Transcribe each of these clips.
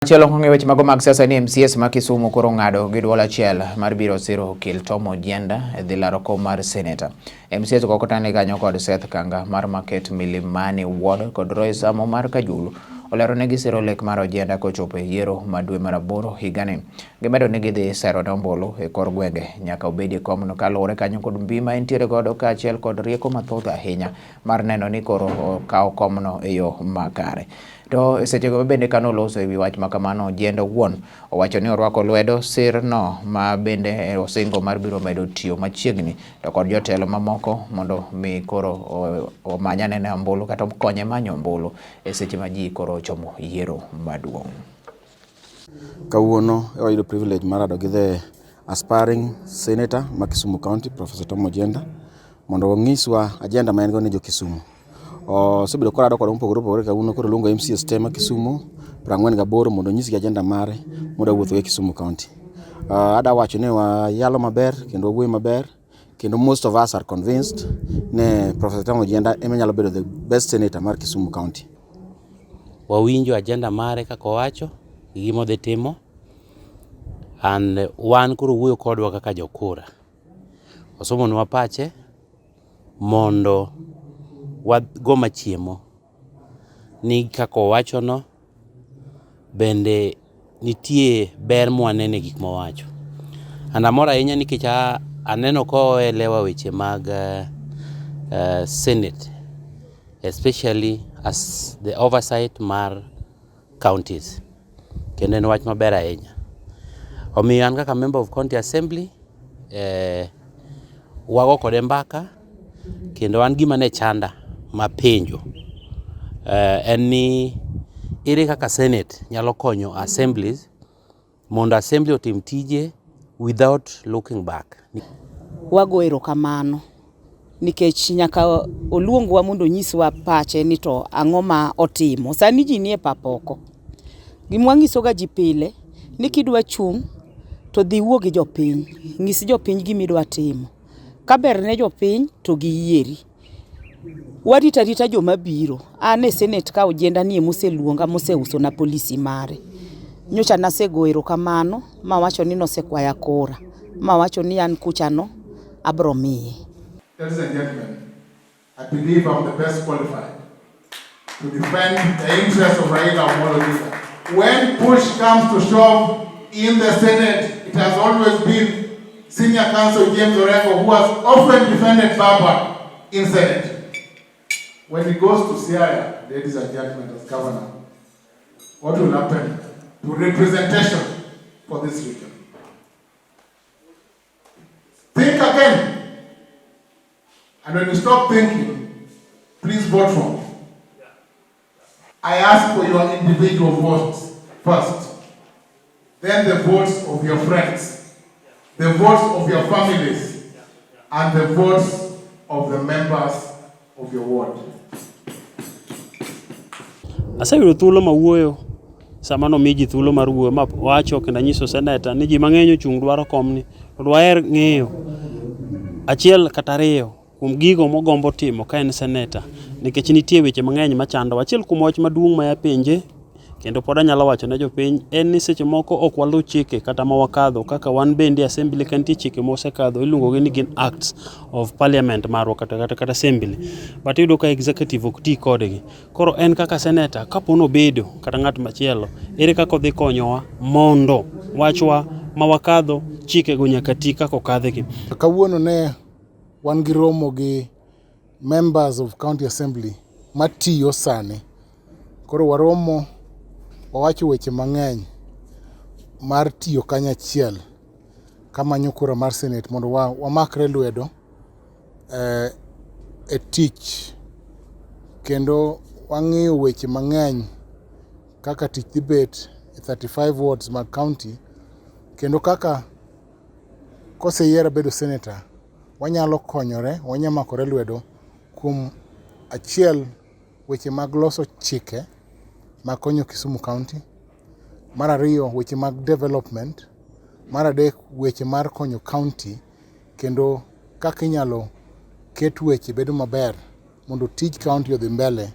Machielo ong'e weche mago mag siasa ni MCAs ma Kisumu koro ng'ado gi duol achiel mar biro siro okil Tom Ojienda e dhi laro kom mar seneta. MCAs go kotane kanyo kod Seth Kanga mar Market Milimani Ward kod Roy Samo mar Kajulu olero ni gisiro lek mar Ojienda kochopo e yiero ma dwe mar aboro higani. Gimedo ni gidhi sero ne ombulu e kor gwenge nyaka obedie komno kaluwore kanyo kod mbi ma entiere godo kaachiel kod rieko mathoth ahinya mar neno ni koro okawo komno e yo makare. To e sechego bende kane oloso e wi wach ma kamano, Ojienda owuon owacho ni orwako lwedo sir no ma bende osingo mar biro medo tiyo machiegni to kod jotelo mamoko mondo mi koro omany anena ombulu kata okonye manyo ombulu e seche ma ji koro ochomo yiero maduong'. Kawuono wayudo privilege mar rado gi the aspiring senator ma Kisumu County, Professor Tom Ojienda, mondo onyiswa agenda ma en go ne jo Kisumu. Osebedo korado kodwa mopogore opogore. Kawuono koro oluongo MCAs te ma Kisumu 48 mondo onyisgi agenda mare modwa wuotho e Kisumu County. Adwa wacho ni wayalo maber kendo wawuoyo maber kendo most of us are convinced ni Professor Tom Ojienda ema nyalo bedo the best senator mar Kisumu County. Wawinjo agenda mare kaka owacho gi gima odhi timo and wan koro owuoyo kodwa kaka jokura. Osomonwa pache mondo wago machiemo ni kaka owachono bende nitie ber mwaneno e gik mowacho. And amor ahinya nikech aneno koelewa weche mag senate, especially as the oversight mar counties, kendo en wach maber ahinya. Omiyo an kaka member of county assembly, wago kode mbaka kendo an gima ne chanda mapenjo en ni ere kaka senate nyalo konyo assemblies mondo assembly otim tije without looking back. Wago erokamano nikech nyaka oluongwa mondo onyiswa pache ni to ang'o ma otimo. Sani ji nie pap oko. Gima wanyisoga ji pile ni kidwa chung' to dhi iwuo gi jopiny. Nyis jopiny gima idwa timo. Kaber ne jopiny to giyieri. Warito arita joma biro. An e senate ka Ojienda ni emoseluonga moseusona policy mare. Nyocha nasego erokamano mawacho ni nosekwaya kura. Mawacho ni an kuchano abro miye. Ladies and gentlemen, I believe I'm the best qualified to defend the interests of Raila Amolo Odinga. When push comes to shove in the Senate, it has always been Senior Counsel James Orengo who has often defended Baba in Senate. When he goes to Siaya, ladies and gentlemen, as governor, what will happen to representation for this region? Think again. And when you stop thinking, please vote for me. I ask for your individual votes first, then the votes of your friends, the votes of your families, and the votes of the members of your ward. Aseyudo thuolo ma wuoyo sama nomi ji thuolo mar wuoyo ma wacho kendo anyiso seneta ni ji mang'eny ochung' dwaro komni to dwaher ng'eyo achiel kata ariyo kuom gigo mogombo timo ka en seneta nikech nitie weche mang'eny machandowa. Achiel kuom wach maduong' ma apenje kendo pod anyalo wacho ne jopiny en ni seche moko ok waluw chike kata ma wakadho kaka wan bende assembly ka nitie chike mosekadho iluongo gi ni gin acts of parliament marwa kata assembly, but iyudo ka executive ok ti kodgi. Koro en kaka seneta kapo nobedo kata ng'at machielo, ere kaka odhi konyowa mondo wachwa ma wakadho chikego nyaka ti kaka okadhgi. Kawuono ne wan gi romo gi members of county assembly matiyo sani. Koro waromo wawacho weche mang'eny mar tiyo kanyachiel kamanyo kura mar senate mondo wamakre lwedo e tich kendo wang'iyo weche mang'eny kaka tich dhi bet e 35 wards mag county kendo kaka koseyiera bedo senator wanyalo konyore, wanyalo makore lwedo kuom achiel weche mag loso chike makonyo Kisumu County, mar ariyo weche mag development, mar adek weche mar konyo county kendo kaka inyalo ket weche bedo maber mondo tij county odhi mbele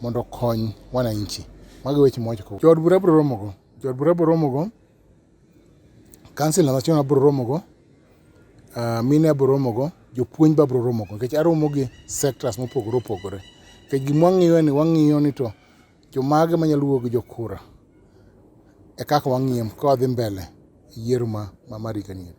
mondo okony wananchi. Mago e weche mawacho. Jood bura abiro romogo. Jood bura abiro romogo, councillors machon abiro romogo, mine abiro romogo, jopuonj be abiro romogo nikech aromo gi sectors mopogore opogore. Nikech gima wang'iyo ni wang'iyo ni to jomage manyalo wuoyo gi jokura e kaka wang'iyo ka wadhi mbele e yiero ma mar higa ni.